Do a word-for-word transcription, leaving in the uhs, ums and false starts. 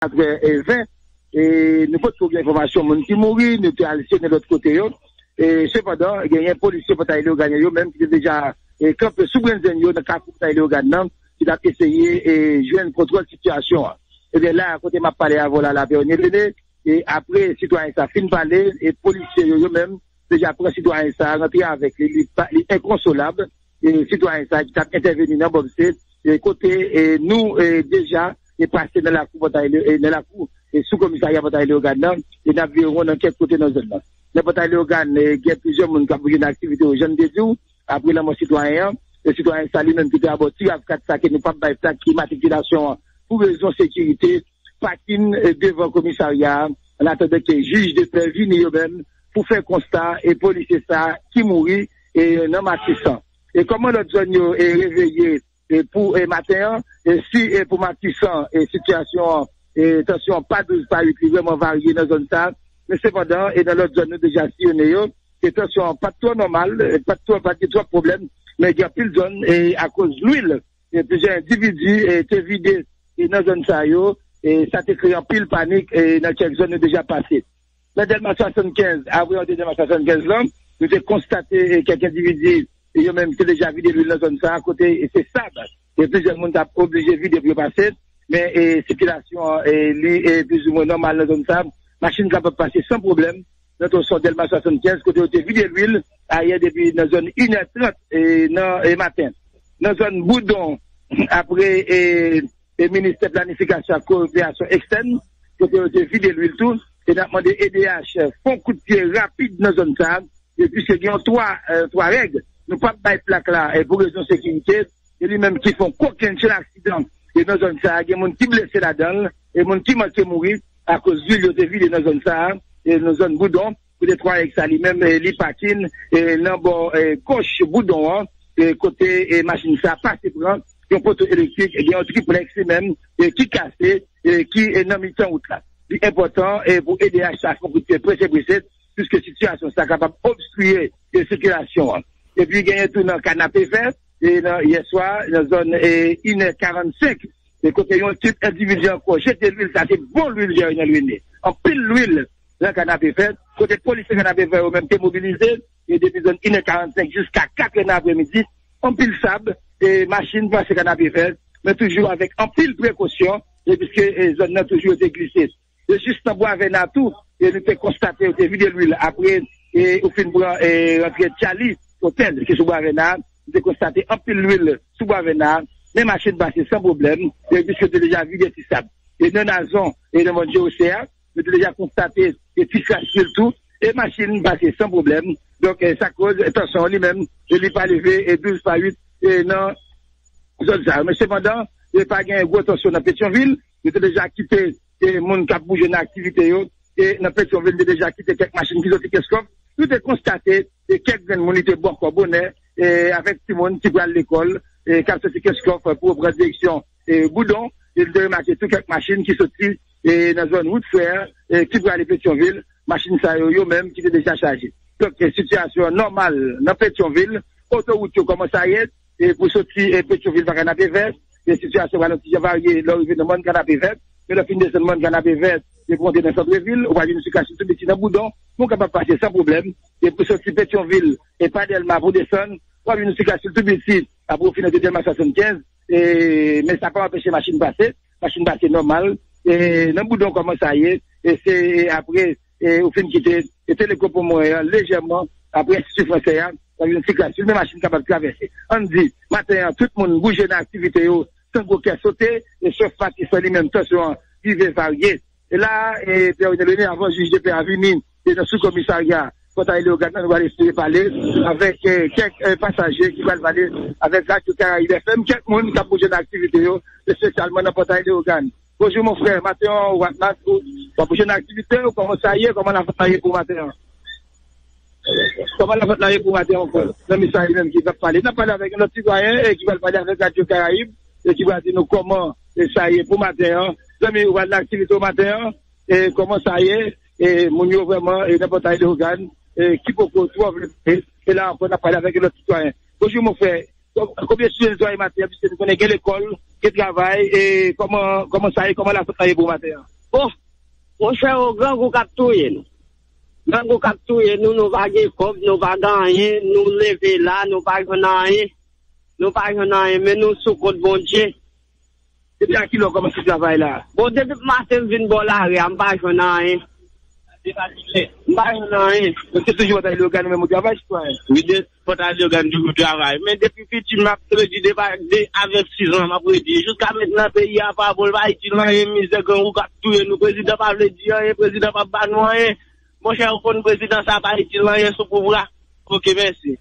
katrè ven, e nou potko gen enfòmasyon moun ki mouri, nou te al syennen lòt kote yo. E sepandan, genyen polisye Pòtayleyogàn yo menm ki te deja e kanpe sou brennzenn yo nan kafou Pòtayleyogàn nan, ki t ap eseye e jwenn kontwòl sitiyasyon an. Ebyen la, kote m ap pale avè w la, la, Pierre René, e apre sitwayen sa fin pale, e polisye yo, yo menm, deja pran sitwayen sa, rantre avèk li, li, pa- li enkonsolab, e sitwayen sa ki t ap entèveni nan Bòmse, e kote e nou e deja e pase nan lakou Pòtayleyogàn, e nan lakou e sou komisarya Pòtayleyogàn nan, e n ap vire won nan kèk kote nan zòn nan. Nan Pòtayleyogàn, e gen plizyè moun k ap bouje nan aktivite yo, jan m te di w, apre lanmò sitwayen an, e sitwayen sa li menm ki te abò ti rav kat sa ke nou p ap bay plak imatrikilasyon an pou rezon sekirite, pakin e devan komisarya a, an atandan ke jij de pè vini yo menm pou fè konsta e polisye sa ki mouri e nan Matisan. E kòman lòt zòn yo e reveye e pou e maten an, e si e pou Matisan e sitiyasyon an, e tansyon an pa douz pa uit, li vrèman varye nan zòn sa, men sepandan e nan lòt zòn nou deja siyonnen yo, e tansyon an pa t twò nòmal, e pa t twò, pa t gen twòp pwoblèm, men gen anpil zòn e akoz lwil e plizyè endividi e te vide e nan zòn sa yo, e sa te kreye anpil panik e nan kèk zòn nou deja pase. Nan Dèlma swasannkenz, apre antre Dèlma swasannkenz lan, nou te konstate e kèk endividi e yo menm te deja vide lwil nan zòn sa a, kote e se sab e plizyè moun t ap oblije vide pou yo pase, men e sikilasyon an e li e plizoumwen nòmal nan zòn sa a. Machin kapab pase san pwoblèm nan twonson Dèlma swasannkenz, kote yo te vide lwil ayè depi nan zòn inè trant e nan e maten. Nan zòn Boudon, apre e e Ministè Planifikasyon ak Kowoperasyon Ekstèn, kote yo te vide lwil tou, e n ap mande E D H fè yon kout pye rapid nan zòn sa a, e piske gen yon twa, e, twa règ, nou p ap bay plak la e pou rezon sekirite, e li menm ki fè yon kokenn chan aksidan e nan zòn sa a, gen moun ki blese ladan l, e moun ki manke mouri akoz lwil yo te vide nan zòn sa a, e nan zòn Boudon, kote twa règ sa li menm, e li pakin e nan bò e goch Boudon an, e kote e machin sa pase pran yon poto elektrik, e gen yon triplèks li menm e ki kase, e ki e nan mitan wout la. Li enpòtan e pou E D H sa fè yon kout pye prese prese, piske sitiyasyon sa kapab obstriye e sikilasyon an. Epi genyen tou nan Kanapevè, e nan yè swa, nan zòn e inè karannsenk, e kote yon tip endividi ankò jete lwil, sa se bon lwil Jerry nan lwine. Anpil lwil nan Kanapevè, kote polisye Kanapevè yo menm te mobilize, e depi zòn inè karannsenk jiska katrè nan apremidi, anpil sab, e machin pase Kanapevè, men toujou avèk anpil prekosyon, e piske e zòn nan toujou te glise. E jis nan Bwavèna tou, e nou te konstate yo te vide lwil apre, e ou fin pran e rantre Tchali Otèl ki sou Bwavèna, nou te konstate anpil lwil sou Bwavèna, men machin pase san pwoblèm, e piske yo te deja vide ti sab. E nan Nazon, e nan mòn Jewosè a, nou te deja konstate e ti kras lwil tou, e machin pase san pwoblèm. Donk, e sa koz e tansyon an li menm, e li pa leve e douz pa uit e nan zòn sa yo. Men sepandan, e pa gen gwo tansyon nan Petyonvil, yo te deja kite e moun k ap bouje nan aktivite yo, e nan Petyonvil, nou te deja kite kèk machin ki soti Kenskòf. Nou te konstate e kèk grenn moun li te bòkò bonè, e avèk timoun ki pral lekòl, e k ap soti Kenskòf pou yo pran direksyon e Boudon. E nou te remake tou kèk machin ki soti e nan zòn wout fè, e ki prale Petyonvil. Machin sa yo, yo menm, ki te deja chaje. Donk, e sitiyasyon an nòmal nan Petyonvil, otowout yo kòmanse a ye, e pou soti e Petyonvil pa Kanapevè, e sitiyasyon pral yon ti jan varye lè w rive nan mòn Kanapevè, men lè w fin desann mòn Kanapevè, e pou w antre nan sant vil, ou pral jwenn yon sikasyon tou piti nan Boudon, men w kapab pase san pwoblèm, e pou soti Petyonvil, e pa Dèlma pou desann, w ap jwenn yon sikasyon tou piti, apre w fin antre Dèlma swasannkenz, e, men sa pa anpeche machin pase, machin pase nòmal, e nan Boudon kòman sa ye, e se apre e ou fin kite e Teleco Pon Mwen an lejèman apre Enstiti Fransè a, w ap jwenn sikasyon, men machin kapab travèse. Ann di, maten an, tout moun bouje nan aktivite yo san gwo kè sote, e sòf Matisan li menm, tansyon an rive varye. E la, e Pierre René Lené, avan jij de pè a vini, e nan sou komisarya Pòtayleyogàn nan, nou pral eseye pale avèk e kèk e pasaje ki pral pale avèk Radyo Karayib F M, kèk moun k ap bouje nan aktivite yo, espesyalman nan Pòtayleyogàn. Bonjou, mon frè. Maten an, w ap, w ap bouje nan aktivite w, kòman sa ye, kòman lavant la ye pou maten an? Kòman lavant la ye pou maten an, frè? Zanmi sa li menm ki t ap pale. N ap pale avèk yon lòt sitwayen, e ki pral pale avèk Radyo Karayib, e ki pral di nou kòman e sa ye pou maten an. Zanmi, ou pral nan aktivite w maten an, e kòman sa ye, e moun yo vrèman, e nan Pòtayleyogàn, e ki poko twò vle, e, e la ankò, n ap pale avèk yon lòt sitwayen. Bonjou, mon frè. Konbyen sitwayen maten an, piske nou konnen gen lekòl, Ke travay, e kòman, kòman sa ye, kòman lasant la ye pou maten an? Bon, monchè, o grangou k ap touye nou. Grangou k ap touye nou, nou pa gen kòb, nou pa gen anyen, nou leve la, nou pa jwenn anyen. Nou pa jwenn anyen, men nou sou kont Bondye. Depi a kilè w kòmanse travay la? Bon, depi maten m vin bò lari a, m pa jwenn anyen. M pa jwenn anyen. Ou se toujou antre lè w gade menm ou travay, sitwayen? Wi, de, Pòt Adyogan toujou travay. Men depi piti m ap redi de pa de avèk sizan m ap redi. Jiska mentnan peyi a pa bon, l pa itil anyen, mizè grangou k ap touye nou. Prezidan pa vle di anyen, prezidan pa ba nou anyen. Monchè, ou konn prezidan sa pa itil anyen sou pouvwa. Oke, mèsi.